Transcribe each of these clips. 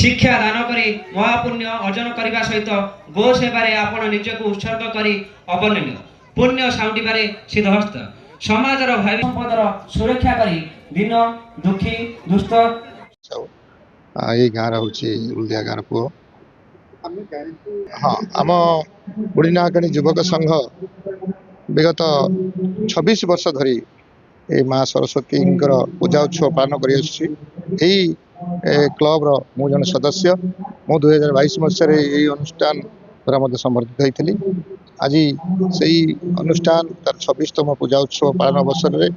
ଶିକ୍ଷା ଦାନ କରି ମହାପୁଣ୍ୟ ଅର୍ଜନ କରିବା ସହିତ ଗୋ ସେବାରେ ଆପଣ ନିଜକୁ ଉତ୍ସର୍ଗ କରି ଅବର୍ଣ୍ଣନୀୟ ପୁଣ୍ୟ ସାଉଁଟିବାରେ ସିଦ୍ଧହସ୍ତ। ସମାଜର ଭାବି ସମ୍ପଦର ସୁରକ୍ଷା କରି ଦୀନ ଦୁଃଖୀ ଦୁସ୍ଥ ସାହୁ, ଏଇ ଗାଁର ହେଉଛି ଉଲଦିଆ ଗାଁର ପୁଅ। ହଁ, ଆମ ବୁଢ଼ୀ ନାହାକାଣୀ ଯୁବକ ସଂଘ ବିଗତ 26 ବର୍ଷ ଧରି ଏଇ ମା ସରସ୍ୱତୀଙ୍କର ପୂଜା ଉତ୍ସବ ପାଳନ କରିଆସୁଛି। ଏଇ କ୍ଲବର ମୁଁ ଜଣେ ସଦସ୍ୟ। ମୁଁ 2022 ମସିହାରେ ଏଇ ଅନୁଷ୍ଠାନ ଦ୍ୱାରା ମଧ୍ୟ ସମ୍ବର୍ଦ୍ଧିତ ହୋଇଥିଲି। ଆଜି ସେଇ ଅନୁଷ୍ଠାନ ତାର 26ତମ ପୂଜା ଉତ୍ସବ ପାଳନ ଅବସରରେ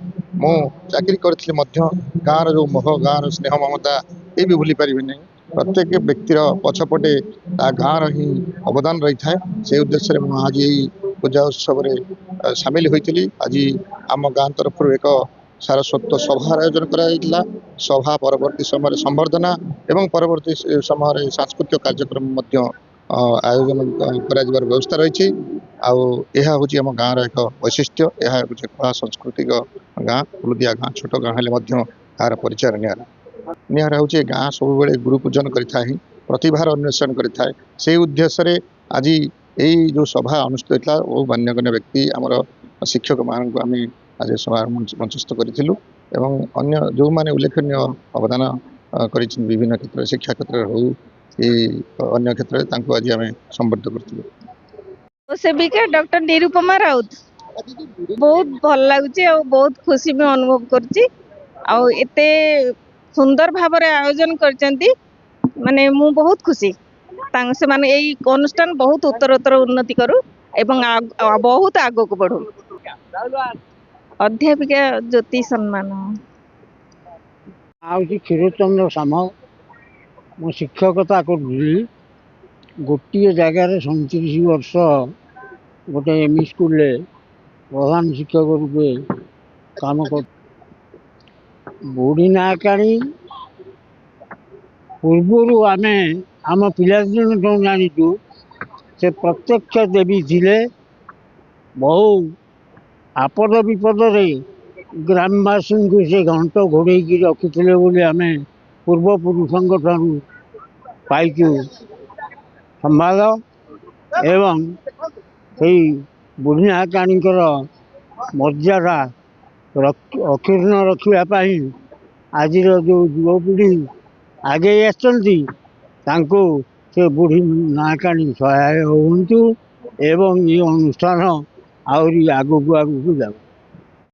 ମୁଁ ଚାକିରି କରିଥିଲି ମଧ୍ୟ ଗାଁର ଯେଉଁ ମୋହ, ଗାଁର ସ୍ନେହ ମମତା ଏ ବି ଭୁଲି ପାରିବି ନାହିଁ। ପ୍ରତ୍ୟେକ ବ୍ୟକ୍ତିର ପଛପଟେ ତା ଗାଁର ହିଁ ଅବଦାନ ରହିଥାଏ। ସେଇ ଉଦ୍ଦେଶ୍ୟରେ ମୁଁ ଆଜି ଏଇ ପୂଜା ଉତ୍ସବରେ ସାମିଲ ହୋଇଥିଲି। ଆଜି ଆମ ଗାଁ ତରଫରୁ ଏକ ସାରସ୍ୱତ ସଭାର ଆୟୋଜନ କରାଯାଇଥିଲା। ସଭା ପରବର୍ତ୍ତୀ ସମୟରେ ସମ୍ବର୍ଦ୍ଧନା ଏବଂ ପରବର୍ତ୍ତୀ ସମୟରେ ସାଂସ୍କୃତିକ କାର୍ଯ୍ୟକ୍ରମ ମଧ୍ୟ ଆୟୋଜନ କରାଯିବାର ବ୍ୟବସ୍ଥା ରହିଛି। ଆଉ ଏହା ହେଉଛି ଆମ ଗାଁର ଏକ ବୈଶିଷ୍ଟ୍ୟ। ଏହା ହେଉଛି କଳା ସାଂସ୍କୃତିକ ଗାଁ, ହୁଲୁଦିଆ ଗାଁ। ଛୋଟ ଗାଁ ହେଲେ ମଧ୍ୟ ଏହାର ପରିଚୟ ନିଆରା। ନିଆରା ହେଉଛି ଏ ଗାଁ ସବୁବେଳେ ଗୁରୁ ପୂଜନ କରିଥାଏ, ହିଁ ପ୍ରତିଭାର ଅନ୍ୱେଷଣ କରିଥାଏ। ସେଇ ଉଦ୍ଦେଶ୍ୟରେ ଆଜି ଏଇ ଯେଉଁ ସଭା ଅନୁଷ୍ଠିତ ହୋଇଥିଲା ଓ ମାନ୍ୟଗଣ୍ୟ ବ୍ୟକ୍ତି ଆମର ଶିକ୍ଷକମାନଙ୍କୁ ଆମେ ଆଜି ସଭାରେ ମଞ୍ଚସ୍ଥ କରିଥିଲୁ ଏବଂ ଅନ୍ୟ ଯେଉଁମାନେ ଉଲ୍ଲେଖନୀୟ ଅବଦାନ କରିଛନ୍ତି ବିଭିନ୍ନ କ୍ଷେତ୍ରରେ, ଶିକ୍ଷା କ୍ଷେତ୍ରରେ ହେଉ କି ଅନ୍ୟ କ୍ଷେତ୍ରରେ, ତାଙ୍କୁ ଆଜି ଆମେ ସମ୍ବର୍ଦ୍ଧିତ କରିଥିଲୁ। ସେବିକା ଡକ୍ଟର ନିରୁପମା ରାଉତ। ବହୁତ ଭଲ ଲାଗୁଛି ଆଉ ବହୁତ ଖୁସି ବି ଅନୁଭବ କରୁଛି। ଆଉ ଏତେ ସୁନ୍ଦର ଭାବରେ ଆୟୋଜନ କରିଛନ୍ତି, ମାନେ ମୁଁ ବହୁତ ଖୁସି। ସେମାନେ ଏଇ ଅନୁଷ୍ଠାନ ବହୁତ ଉତ୍ତରୋତ୍ତର ଉନ୍ନତି କରୁ ଏବଂ ବହୁତ ଆଗକୁ ବଢୁ। ଅଧ୍ୟାପିକା ଜ୍ୟୋତି ସମ୍ମାନ। ହେଉଛି କ୍ଷୀରଚନ୍ଦ୍ର ସାମଲ। ମୁଁ ଶିକ୍ଷକତା କରୁଥିଲି ଗୋଟିଏ ଜାଗାରେ 37 ବର୍ଷ, ଗୋଟେ ଏମ୍ ଇ ସ୍କୁଲରେ ପ୍ରଧାନ ଶିକ୍ଷକ ରୂପେ କାମ କରୁ। ବୁଢ଼ୀ ନାହାକାଣୀ ପୂର୍ବରୁ ଆମେ ଆମ ପିଲାଦିନଠୁ ଜାଣିଛୁ ସେ ପ୍ରତ୍ୟକ୍ଷ ଦେବୀ ଥିଲେ। ବହୁ ଆପଦ ବିପଦରେ ଗ୍ରାମବାସୀଙ୍କୁ ସେ ଘଣ୍ଟ ଘୋଡ଼େଇକି ରଖିଥିଲେ ବୋଲି ଆମେ ପୂର୍ବପୁରୁଷଙ୍କ ଠାରୁ ପାଇଛୁ ସମ୍ବାଦ। ଏବଂ ସେଇ ବୁଢ଼ୀ ନାହାକାଣୀଙ୍କର ମର୍ଯ୍ୟାଦା ଅକ୍ଷୁଣ୍ଣ ରଖିବା ପାଇଁ ଆଜିର ଯେଉଁ ଯୁବପିଢ଼ି ଆଗେଇ ଆସିଛନ୍ତି, ତାଙ୍କୁ ସେ ବୁଢ଼ୀ ନାହାକାଣୀ ସହାୟ ହୁଅନ୍ତୁ ଏବଂ ଏ ଅନୁଷ୍ଠାନ ଆହୁରି ଆଗକୁ ଆଗକୁ ଯାଉ।